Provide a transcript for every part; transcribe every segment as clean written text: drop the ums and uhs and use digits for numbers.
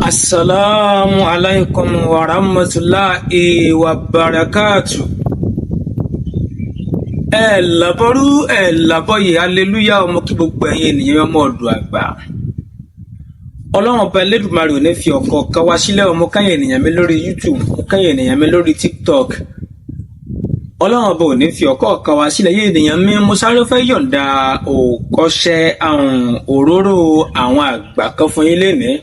Asalaamu alaykum wa rahmatulahi wa barakatu. Ẹ làbọrú, ẹ làbọyè, aleluya. Ọmọ kí gbogbo ẹ̀yin ènìyàn, ọmọ ọ̀dọ̀ àgbà. Ọlọ́run Ọba Elédùmarè ò ní fi ọ̀kọ̀ọ̀kan wá sílẹ̀. Ọmọ káyìn ènìyàn mi lórí YouTube, mo káyìn ènìyàn mi lórí TikTok. Ọlọ́run Ọba ò ní fi ọ̀kọ̀ọ̀kan wá sílẹ̀. Yé ènìyàn mi, mo sáré fẹ́ yọ̀ǹda òkọ́ṣẹ́ àwọn òróró àwọn àgbà kan fún yín lénìí.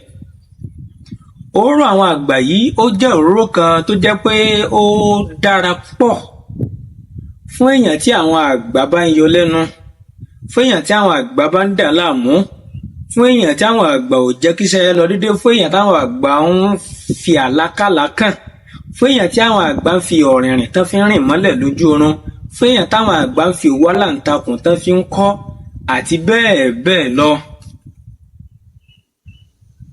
Òróró àwọn àgbà yìí, ó jẹ́ òróró kan tó jẹ́ pé ó dára púpọ̀ fún èèyàn tí àwọn àgbà bá ń yọ lẹ́nu, fún èèyàn tí àwọn àgbà bá ń dà láàmú, fún èèyàn tí àwọn àgbà ò jẹ́ kíṣẹ́ lọ déédéé, fún èèyàn táwọn àgbà ń fi àlákàlà kàn, fún èèyàn tí àwọn àgbà ń fi ọ̀rìnrìn tán fi ń rìn mọ́lẹ̀ lójú oorun, fún èèyàn táwọn àgbà ń fi òwú aláǹtakùn tán fi ń kọ́, àti bẹ́ẹ̀ bẹ́ẹ̀ lọ.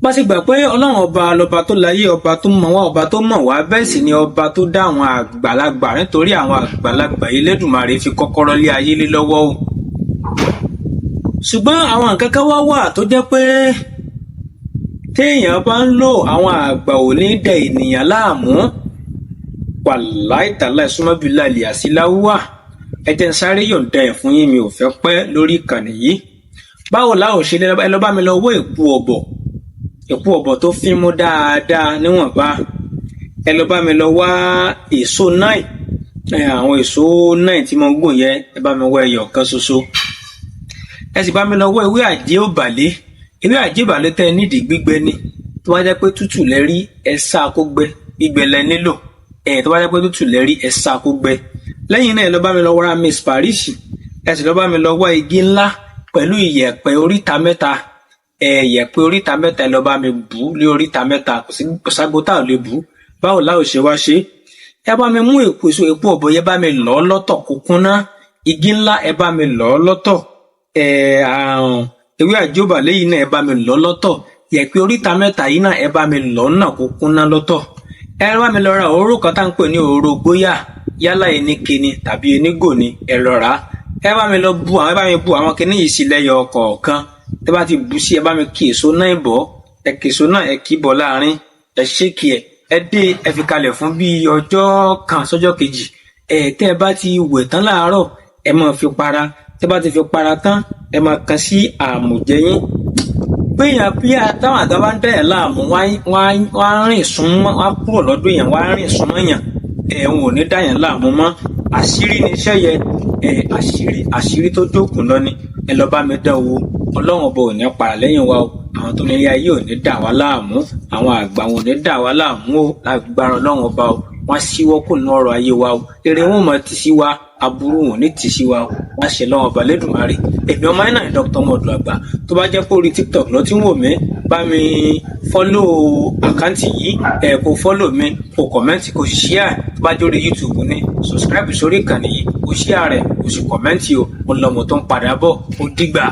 Bá ṣe gbà pé Ọlọ́run Ọba lọba tó láyé, ọba tó mọ̀ wá, ọba tó mọ̀ wá, bẹ́ẹ̀ sì ni ọba tó dá àwọn àgbàlagbà, nítorí àwọn àgbàlagbà Elédùmarè fi kọ́kọ́rọ́ lé ayé lé lọ́wọ́ o. Ṣùgbọ́n àwọn nǹkan kan wá wà tó jẹ́ pé téèyàn bá ń lò, àwọn àgbà ò ní dẹ ènìyàn láàmú. Wàláì tàláì súnmọ́bìlà àsìláwà. Ẹ jẹ́ n sáré yọ̀ǹda ẹ̀ fún yín, mi ò fẹ́ pẹ́ lórí ìkànnì yìí. Báwo la ò ṣe? Ẹ lọ bá mi lọ wọ́ èpo ọ̀bọ̀, èpo ọ̀bọ̀ tó fín mú dáadáa níwọ̀nba. Ẹ lọ bá mi lọ wá èso náà, àwọn èso náà tí mo ń gùn yẹn, ẹ bá mi wá ẹyọ kan ṣoṣo. Ẹ sì bá mi lọ wá ewé àjẹ́ òbàlé. Ewé àjẹ́ òbàlé tẹ́ ẹ nídìí, gbígbẹ ni. Tó bá jẹ́ pé tútù lẹ rí, ẹ sá kó gbẹ. Gbígbẹ lẹ nílò ẹ. Tó bá jẹ́ pé tútù lẹ rí, ẹ sá kó gbẹ. Lẹ́yìn náà, ẹ lọ bá mi lọ wá Miss Paris. Ẹ sì lọ bá mi lọ wá igi ńlá pẹ̀lú ìyẹ̀pẹ̀ oríta mẹ́ta. Ẹ yẹ̀pẹ̀ oríta mẹ́ta, ẹ lọ bá mi bù ú lé oríta mẹ́ta. Kò sí kò ságbo tá ò lè bù ú. Báwo la ò ṣe wá ṣe? Ẹ bá mi mú èpo èso èpo ọ̀bọ̀ yẹn, bá mi lọ̀ ọ́ lọ́tọ̀ kó kúnná. Igi ńlá, ẹ bá mi lọ̀ ọ́ lọ́tọ̀. Ẹ àrùn ewé àjóbàlẹ̀ yìí náà, ẹ bá mi lọ̀ ọ́ lọ́tọ̀. Yẹ̀pẹ̀ oríta mẹ́ta yìí náà, ẹ bá mi lọ̀ ọ́ náà kó kúnná lọ́tọ̀. Ẹ bá mi lọ ra òróró kan tá à ń pè ní òróró gbóyà, yálà eníke ni tàbí enígò ni, ẹ lọ rà á. Ẹ bá mi lọ bu àwọn, ẹ bá mi bu àwọn kinní yìí sí lẹ́yọ kọ̀ọ̀kan. Tẹ bá ti bù sí, ẹ bá mi kí èso náà bọ̀. Ẹ kí èso náà, ẹ kì í bọ̀ láàrin, ẹ ṣéèkì ẹ, ẹ dé, ẹ fi kalẹ̀ fún bíi ọjọ́ kan sọ́jọ́ kejì. Ẹ tẹ́ ẹ bá ti wẹ̀ tán láàárọ̀, ẹ máa fi para. Tẹ́ bá ti fi para tán, ẹ máa kan sí àmùjẹ yín. Péyàn bí táwọn àgbà bá ń dẹ̀ láàmú, wọ́n á rìn súnmọ́, wọ́n á kúrò lọ́dún yẹn, wọ́n á rìn súnmọ́ yàn. Ẹ̀ wọn ò ní dá yàn láàmú mọ́. Àṣírí ni iṣẹ́ yẹ ẹ, àṣírí, àṣírí tó jókòó lọ ni. Ẹ lọ bá mi dán owó. Ọlọ́run Ọba ò ní para lẹ́yìn wa o. Àwọn tó ní ilé ayé ò ní dà wá láàmú, àwọn àgbà wọn ò ní dà wá láàmú o. Lágbára Ọlọ́run Ọba o, wọ́n síwọ́ kò ní ọrọ̀ ayé wa o. Èrè wọn mọ̀ ti sí wa, aburú wọn ò ní tì sí wa o. Wọ́n ṣe lọ́wọ́ Ọba Lẹ́dùnmarè. Èmi ọmọ yẹn náà ni Dr. Ọmọdù Àgbà. Tó bá jẹ́ pé orí TikTok ló ti ń wò mí, bá mi follow account yìí, ẹ̀ kó follow mi, kó comment, kó share. Tó bá jẹ́ orí YouTube ní, subscribe sórí ìkànnì yìí, kó share rẹ̀, kó sì comment o. Mo lọ́mọ tó ń padà bọ̀. Ó dìgbà.